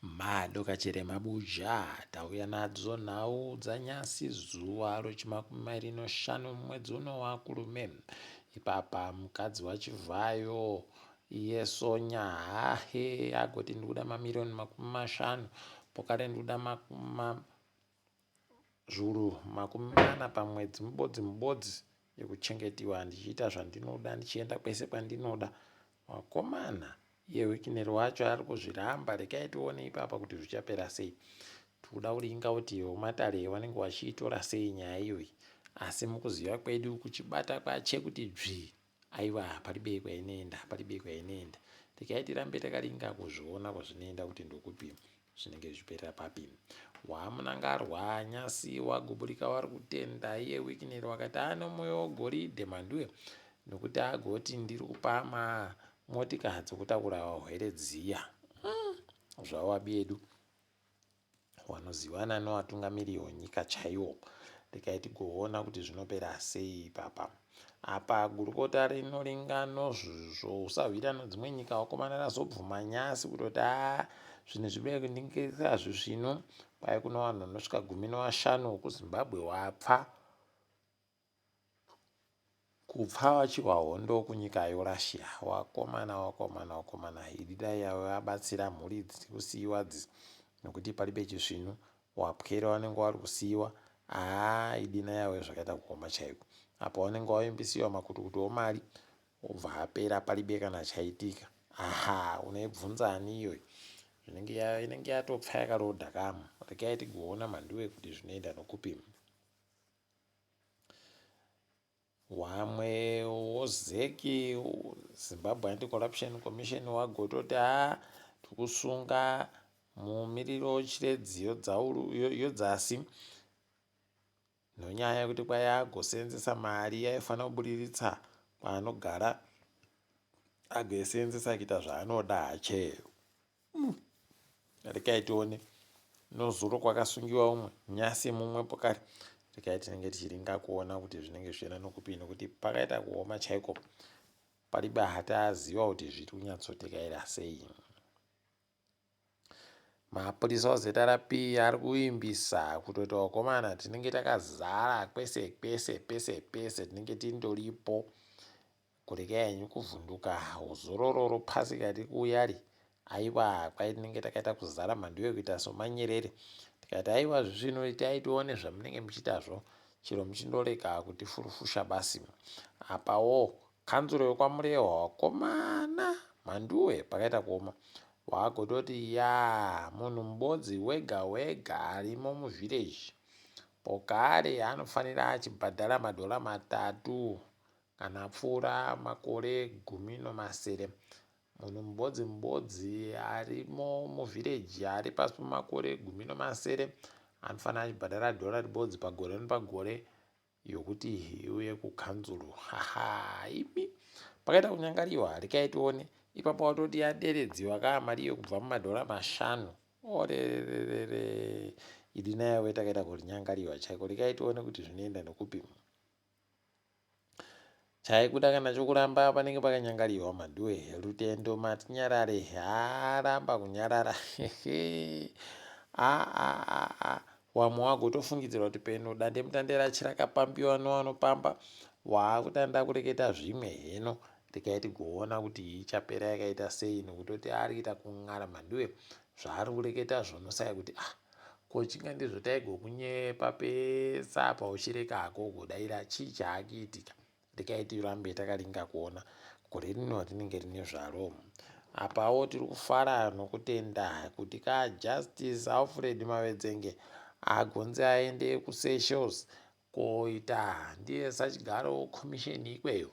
Madokachere mabuja tauya nadzo nhau dzanyasi zuva rochimakumi mairi noshanu mumwedzi uno waKurume. Ipapa mukadzi waChivhayo iye Sonya hahe agoti ndikuda mamiriyoni 50 pokare ndikuda zviuru 40 pamwedzi mubodzi mubodzi yekuchengetiwa ndichiita zvandinoda ndichienda kwese kwandinoda. Wakomana iye Wicknell wacho ari kuzviramba regai tione ipapa kuti zvichapera sei. Tikuda kuringa kuti vematare vanenge vachiitora sei nyaya iyoyi asi mukuziva kwedu kuchibata kwache kuti dzvii aiwa palibe kwainoenda palibe kwainoenda regai tirambe takaringa kuzviona kwazvinoenda kuti ndokupi zvinenge zvichiperera papi wamunangarwa nyasi waguburika wari kutenda iye wicknell wakati ane moyo wegoridhe mhanduwe nokuti agoti ndiri kupa motika dzokutakura vahwere dziya mm, zvawabi edu Wanozivana newatungamiriri wenyika chaiwo. Regai tigoona kuti zvinopera sei ipapa. Apa gurukota rinoringa nozvousahwira nodzimwe nyika wakomana razobvuma nyasi kutoti haa zvinhu zvibe kundingirira zvisvinu kwai kuno vanhu vanosvika 15 wekuZimbabwe wapfa. Kupfa vachirwa hondo kunyika yoRussia wakomana wakomana wakomana idi dai vabatsira mhuri dziri kusiiwa dzi nokuti palibe chisvinu wapwere wanenge wari kusiiwa haa idi nayawe zvakaita kuoma chaiko apa wanenge wavimbisiwa makutukutu omari obva apera palibe kana chaitika aha unoibvunza ani iyoyo zvinenge inenge yatopfa yakarodha kamu regai tigoona mhanduwe kuti zvinoenda nokupi. Wamwe woZEC Zimbabwe Anti Corruption Commission wagototi haa tikusunga mumiriri weChiredzi yodzasi nonyaya yekuti kwai agoseenzesa mari yaifanira kubudiritsa kwaanogara agoiseenzesa kuita zvaanoda hache. Mm. Rekai tione. Nozuro kwakasungiwa umwe, nyasi mumwe pokari. Rekai tinenge tichiringa kuona kuti zvinenge zvichienda nokupi nokuti pakaita kuoma chaiko. Paribe hati aziva kuti zviri kunyatsotekaira sei. Mapurisa oZRP ari kuvimbisa kutoti vakomana tinenge takazara kwese kwese pese pese tinenge tindoripo. Kuregai henyu kuvhunduka zororo ropasika riri kuuya ri aiwa kwai tinenge takaita kuzara mhanduwe kuita somanyerere tikati aiwa zvisvino itai tione zvamunenge muchiitazvo chero muchindorega kutifurufusha basi apawo kanzuro yokwaMurehwa wakomana mhanduwe pakaita kuoma wagototi ya munhu mubodzi wega wega arimo muvhireji pokare anofanira achibhadhara madhora 3 Kana apfuura makore 17, munhu mubodzi mubodzi arimo muvhireji ari pasi pemakore 17 anofanira achibhadhara dhora ribodzi pagore nepagore yokuti iuye kukanzuru. Haha imi pakaita kunyangariwa rekai tione ipapo watoti yaderedziwa kaa mari iyo kubva mumadhora 5 orererere idi nayo takaita kurinyangariwa chaiko rekai tione kuti zvinoenda nekupi. Chaikuda kana chokuramba panenge pakanyangariwa Mhanduwe. Rutendo Matinyarare haaramba kunyarara. Wamwe wagotofungidzira kuti peno dandemutande rachi rakapambiwa newanopamba waakutanda kureketa zvimwe heno regai tigoona kuti ichapera yakaita sei nokutoti ari kuita kun'ara Mhanduwe zvaari kureketa zvonosaya kuti ah Ko chinga ndizvo taigokunyepa pese apa uchireka hako ugodaira chii chaakuitika rekai tirambe takaringa kuona gore rino rinenge rine zvaro apawo tiri kufara nokutenda kuti ka Justice Alfred Mavedzenge agonzi aende kuSeychelles koita ndiye sachigaro wekomisheni ikweyo.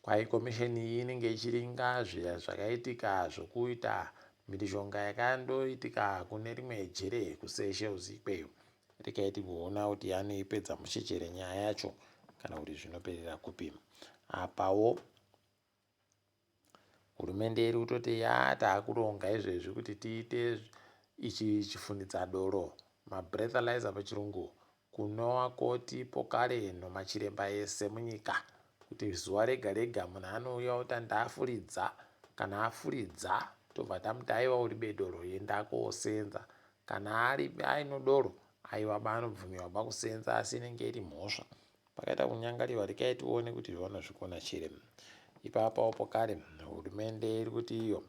Kwai komisheni iyi inenge ichiringa zviya zvakaitika zvokuita mhirizhonga yakandoitika kune rimwe jere kuSeychelles ikweyo. Regai tigoona kuti anoipedza mushe chere nyaya yacho kana kuti zvinoperera kupi. Apawo hurumende iri kutoti yaa taakuronga izvezvi kuti tiite ichi chifunidza doro mabreathalyzer pachirungu Kunowakoti pokare nomachiremba ese munyika kuti zuva rega rega munhu anouya oti ndafuridza Kana afuridza tobva tamuti aiwa uri bedoro enda kosenza. Kana ari aino doro aiwa ba anobvumirwa ba kusenza asi inenge iri mhosva. Pakaita kunyangariwa rekai tione kuti vanozvikona chere. Ipapawo pokare hurumende iri kuti iyo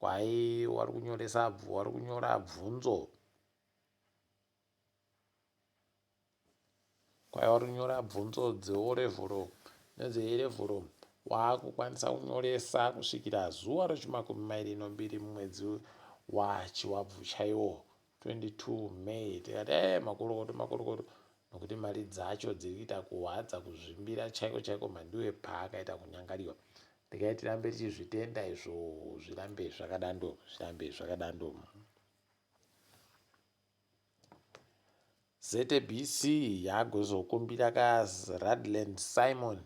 kwai wari kunyoresa wari kunyora bvunzo Kwai wari kunyora bvunzo dzeorevhoro nedzeirevhoro waakukwanisa kunyoresa kusvikira zuva rechimakumi mairi nombiri mumwedzi waChivabvu chaiwo 22 May tikati ee eh, makorokoto makorokoto nokuti mari dzacho dziri kuita kuhwadza kuzvimbira chaiko chaiko mhandiwe paakaita kunyangariwa regai tirambe tichizvitenda izvo zvirambe zvakadando zvirambe zvakadando ZBC yagozokumbira ka Radland Simon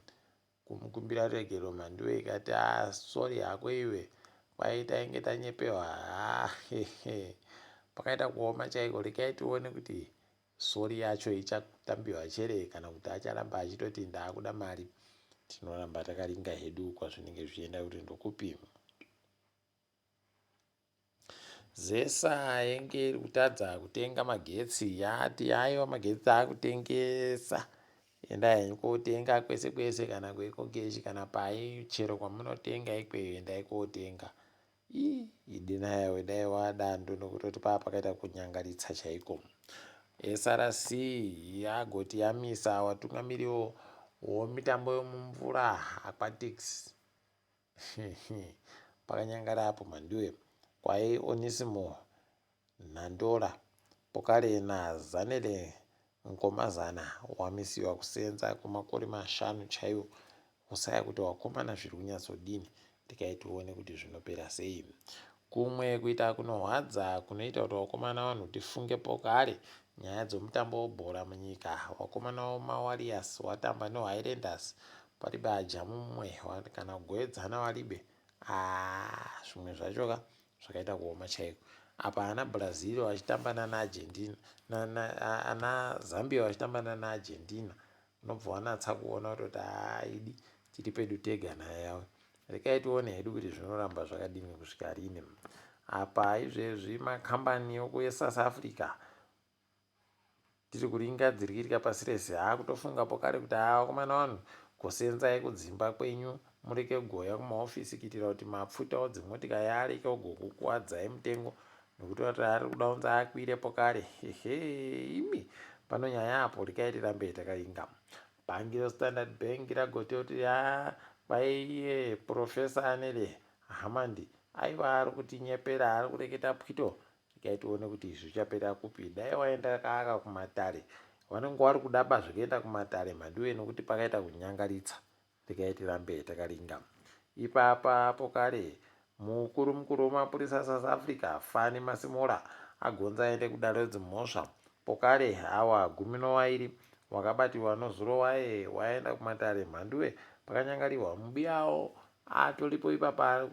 kumukumbira ruregerero Mhanduwe ikati ah sorry hako iwe kwai tainge tanyepewa ah, pakaita kuoma chaiko rekai tione kuti sorry yacho ichatambiwa chere kana kuti acharamba achitoti ndaakuda mari tinoramba takaringa hedu kwazvinenge zvichienda kuti ndokupi Zesa yenge iri kutadza kutenga magetsi yati aiwa magetsi taakutengesa endai henyu kotenga kwese kwese kana kuecocash kana pai chero kwamunotenga ikweyo endai kotenga ii idi nayawe dai wadando nokutoti paa pakaita kunyangaritsa chaiko SRC yagoti yamisa watungamiri womitambo yomumvura aquatics Pakanyangara apo Mhanduwe kwai Onisimo Nhandola Pokale na Zanele Nkomazana wamisiwa kusenza kwemakore mashanu chaiwo usaya kuti wakomana zviri kunyatsodini tikai tione kuti zvinopera sei. Kumwe kuita kunohwadza kunoita kuti wakomana vanhu tifunge Pokale nyaya dzomutambo webhora munyika wakomana wemaWarriors watamba neHighlanders Palibe aja mumwe kana kugoedzana walibe aah zvimwe zvacho ka zvakaita kuoma chaiko apa ana Brazil vachitamba nana Argentina nana ana Zambia vachitamba nana Argentina unobva wanatsa kuona kutoti haa idi tiri pedu tega naye yawe rekai tione hedu kuti zvinoramba zvakadini kusvika rini apa izvezvi makambani okuSouth Africa Tiri kuringa dziri kuitika pasi rese haa kutofunga pokare kuti haa vakomana vanhu gosenzai kudzimba kwenyu mureke kugoya kumahofisi kuitira kuti mapfutawo dzimotika yaareke kugokukuwadzai mutengo nokuti vati ari kuda kunzi akwire pokare hehe imi pano nyaya apo rekai tirambe takaringa bhangi restandard bank ragote kuti haa kwaiye profesa anele hamandi aiwa ari kutinyepera ari kureketa pwito Regai tione kuti izvi zvichapera kupi. Dai waenda kaka kumatare. Vanenge wari kudaba zvekuenda kumatare mhanduwe nokuti pakaita kunyangaritsa. Regai tirambe takaringa. Ipapa apo kare mukuru mukuru wemapurisa South Africa Fani Masimula agonza aende kudare redzimhosva. Pokare awa gumi nowairi wakabatiwa nozuro waye waenda kumatare mhanduwe pakanyangariwa mubiyawo Atoripo ipapa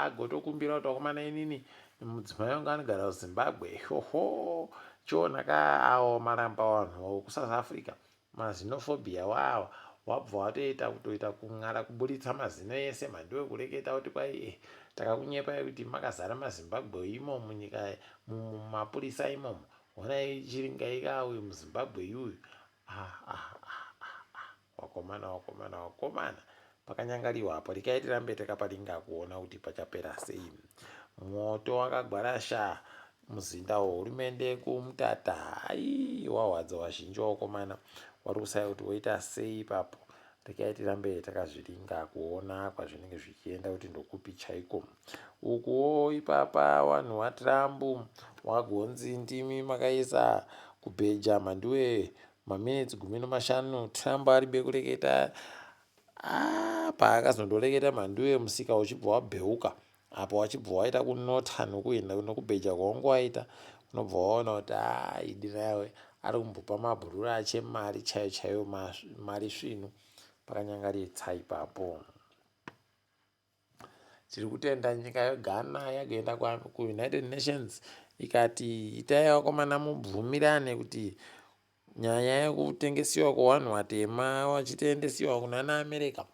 agotokumbira kuti vakomana inini mudzimai wangu anogara kuZimbabwe hoho chiona ka awo maramba vanhu vekuSouth Africa mazinophobia wawa wabva watoita kutoita kun'ara kuburitsa mazino ese mhandiwe kureketa kuti kwai eh, takakunyepai kuti makazara mazimbabwe imo munyika mumapurisa imomo honai chiringai ka uyu muzimbabwe yuyu ah, ah, ah, ah, ah. Wakomana wakomana wakomana pakanyangariwa apo rekai tirambe takaparinga kuona kuti pachapera sei. Mwoto wakagwarasha muzinda wehurumende kuMutata hai wahwadza wazhinji wakomana wari kusaya kuti woita sei ipapo rekai tirambe takazviringa kuona kwazvinenge zvichienda kuti ndokupi chaiko ukuwo ipapa wanhu waTrump wagonzi ndimi makaisa kubheja mhanduwe Maminitsi gumi nomashanu Trump ari bekureketa ah, paakazondoreketa mhanduwe musika uchibva wabheuka apo wachibva waita kunota nokuenda nokubheja kwaunge waita unobva waona kuti ah, idi nawe ari kumbopa mabhururu ache mari chaiyo chaiyo mari svinu pakanyangaritsa ipapo. Tiri kutenda nyika yeGhana yakaenda kuUnited Nations ikati itai vakomana mubvumirane kuti nyaya yekutengesiwa kwevanhu vatema vachitendesiwa kunana America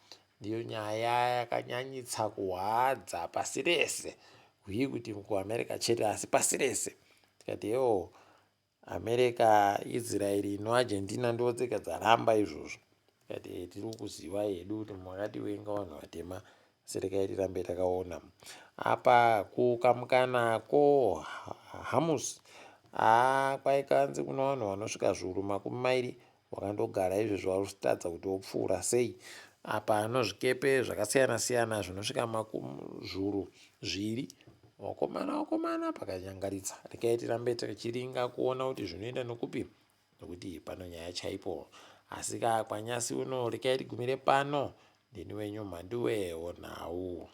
Ndiyo nyaya yakanyanyitsa kuhwadza pasi rese. Hwii kuti kuAmerica chete asi pasi rese. Tikati hewo America, Israel noArgentina ndo dzega dzaramba izvozvo. Tikati tiri kuziva hedu kuti makativenga vanhu vatema asi regai tirambe takaona. Apa kukamukana ko Hamus haa kwaikanzi kuna vanhu vanosvika zviuru 20 wakandogara izvezvi vari kutadza kuti wopfuura sei. Apa nozvikepe zvakasiyana siyana zvinosvika zviuru zviri. Vakomana vakomana pakanyangaritsa. Regai tirambe tichiringa kuona kuti zvinoenda nokupi nokuti pano nyaya chaipo. Asi ka kwanyasi uno regai tigumire pano. Ndini wenyu Mhanduwe wonhau.